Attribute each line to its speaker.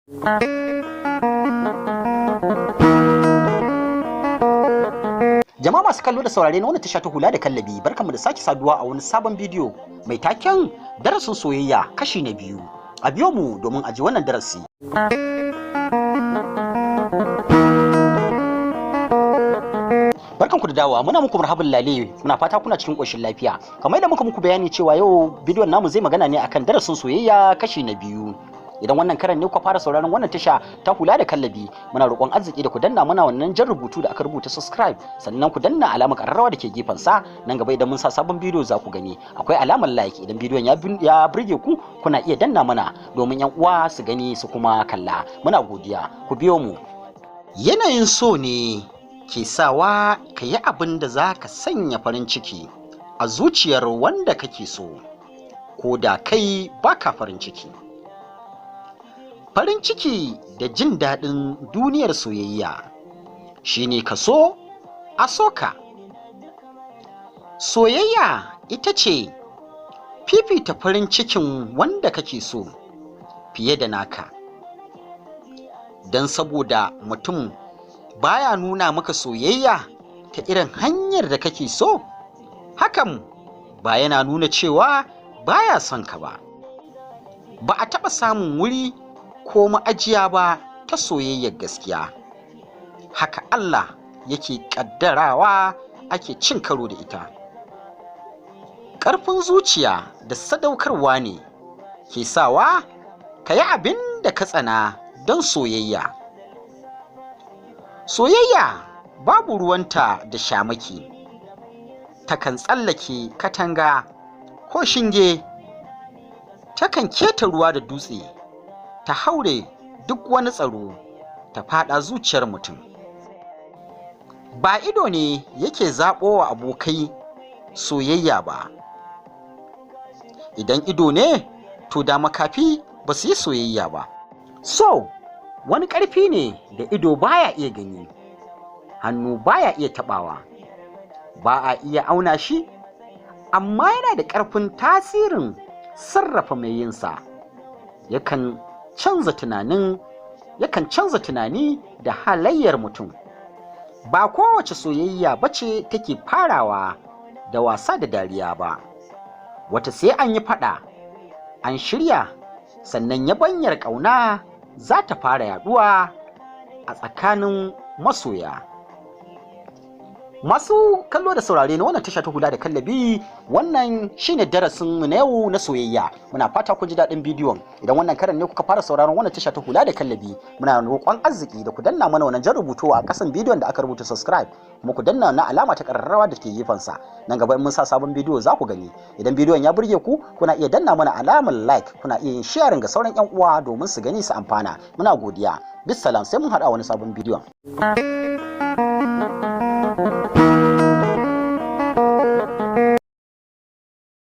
Speaker 1: Jama'a masu kallo da saurare na wannan tasha ta Hula da Kallabi, barkanmu da sake saduwa a wani sabon bidiyo mai taken darasin soyayya kashi na 2. A biyo mu domin a ji wannan darasi. Barkanku da dawowa, muna muku marhaban lale, muna fata kuna cikin ƙoshin lafiya. Kamar yadda muka muku bayani cewa yau bidiyon namu zai magana ne akan darasin soyayya kashi na 2. Idan wannan karan ne kuka fara sauraron wannan tasha ta Hula da Kallabi, muna roƙon arziki da ku danna mana wannan jan rubutu da aka rubuta subscribe, sannan ku danna alamar ƙararrawa da ke gefen sa. Nan gaba idan mun sa sabon bidiyo za ku gani. Akwai alamar like, idan bidiyon ya burge ku kuna iya danna mana domin yan uwa su gani su kuma kalla. Muna godiya, ku biyo mu. Yanayin so ne ke sawa ka yi abin da za ka sanya farin ciki a zuciyar wanda kake so, ko da kai baka farin ciki. Farin ciki da jin daɗin duniyar soyayya shine ka so a so ka. Soyayya ita ce fifita farin cikin wanda kake so fiye da naka. Don saboda mutum baya nuna maka soyayya ta irin hanyar da kake so, hakan ba yana nuna cewa baya son ka ba. Ba a taɓa samun wuri ko ma'ajiya ba ta soyayyar gaskiya. Haka Allah yake ƙaddarawa ake cin karo da ita. Ƙarfin zuciya da sadaukarwa ne ke sawa ka yi abin da ka tsana don soyayya. Soyayya babu ruwanta da shamaki, takan tsallake katanga ko shinge, takan keta ruwa da dutse, ta haure duk wani tsaro, ta faɗa zuciyar mutum. Ba ido ne yake zaɓo wa abokai soyayya ba. Idan ido ne, to da makafi ba su yi soyayya ba. So wani ƙarfi ne da ido baya iya gani, hannu baya iya taɓawa, ba a iya auna shi, amma yana da ƙarfin tasirin sarrafa mai yinsa. Yakan canza tunani da halayyar mutum. Ba kowace soyayya bace take farawa da wasa da dariya ba. Wata sai an yi faɗa, an shirya, sannan yabanyar ƙauna za ta fara yaɗuwa a tsakanin masoya. Masu kallo da saurare na wannan tasha ta Hula da Kallabi, wannan shine darasin mu na yau na soyayya. Muna fata kun ji daɗin bidiyon. Idan wannan karan ne kuka fara sauraron wannan tasha ta Hula da Kallabi, muna roƙon arziki da ku danna mana wannan jan rubutu a ƙasan bidiyon da aka rubuta subscribe, kuma ku danna na alama ta ƙararrawa da ke gefen sa. Nan gaba in mun sa sabon bidiyo za ku gani. Idan bidiyon ya burge ku, kuna iya danna mana alamar like, kuna iya yin sharing ga sauran ƴan uwa domin su gani su amfana. Muna godiya. Bisalam, sai mun haɗa wani sabon bidiyon.